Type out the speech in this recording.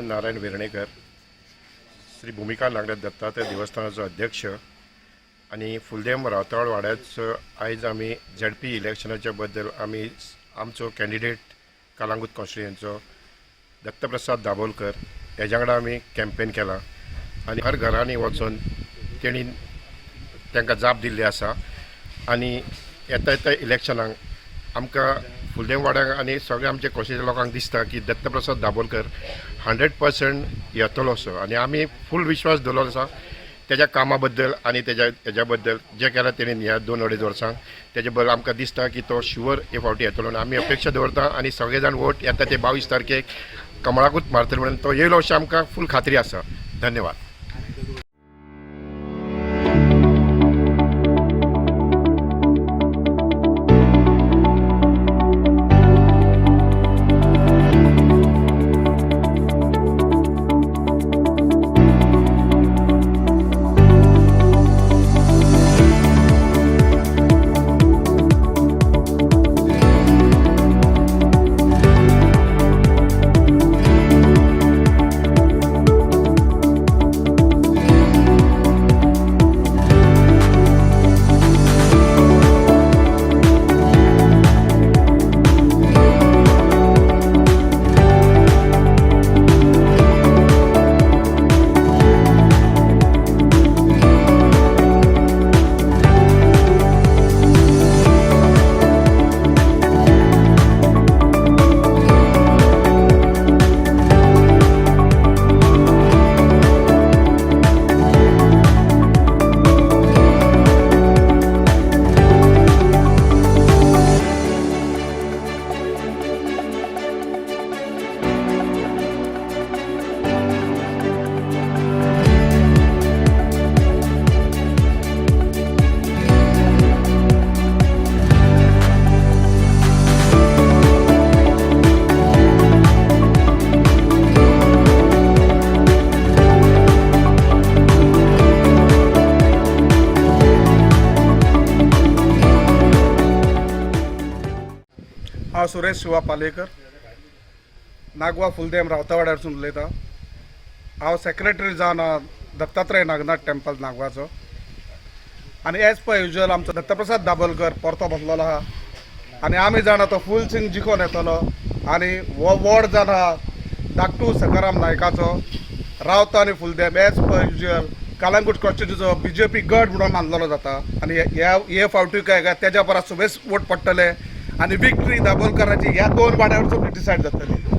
गजानन नारायण वेर्णेकर, श्री भुमिका नागनाथ दत्तात्रय देवस्थानाचो अध्यक्ष आनी फुलदेम रावताळ वाड्याचो. आयज आमी झेडपी इलेक्शनाच्या बद्दल आमी आमचो कॅन्डिडेट कलांगूट कॉन्स्टिट्युएंसीचो दत्तप्रसाद दाबोलकर हेज्या वांगडा आमी कॅम्पेन केला आनी हर घरांनी वचून तेणी तांकां जाप दिल्ली आसा. आनी येता येता इलेक्शनाक आमकां फुलदेम वाड्याक आनी सगळे आमच्या कॉन्स्टिट्युएंसी लोकांक दिसता की दत्तप्रसाद दाबोलकर 100% येतलो असो आनी आमी फूल विश्वास दवरलो आसा तेज्या कामा बद्दल आनी तेज्या हेज्या बद्दल जें केलां तेणी ह्या 2-2.5 वर्सांक, तेजे बद्दल आमकां दिसता की तो शुवर हे फावटी येतलो आनी आमी अपेक्षा दवरता आनी सगळे जाण वोट येता ते 22 तारखेक कमळाकूच मारतले म्हणून तो येयलो अशें आमकां फूल खात्री आसा. धन्यवाद. हांव सुरेश शिवा पालयेकर, नागवा फुलदेम रावतावाड्यारसून उलयतां. हांव सेक्रेटरी जावन आहा दत्तात्रय नागनाथ टेम्पल नागवाचो. आनी एज पर युजल आमचो दत्तप्रसाद दाबोलकर परतो बसलेलो आहा आनी आमी जाणा तो फूल सिंग जिखोन येतलो. आनी हो वॉर्ड जावन आहा धाकटू सकाराम नायकाचो. रावता आनी फुलदेम एज पर युजल कलांगूट कॉन्स्टिट्युएन्सीचो बीजेपी गड म्हणून मानलेलो जाता. आनी ह्या हे फावटी काय काय तेज्या परस सुबेज वोट पडटले आनी विक्ट्री दाबोलकराची ह्या दोन वाड्यावर डिसायड जातली.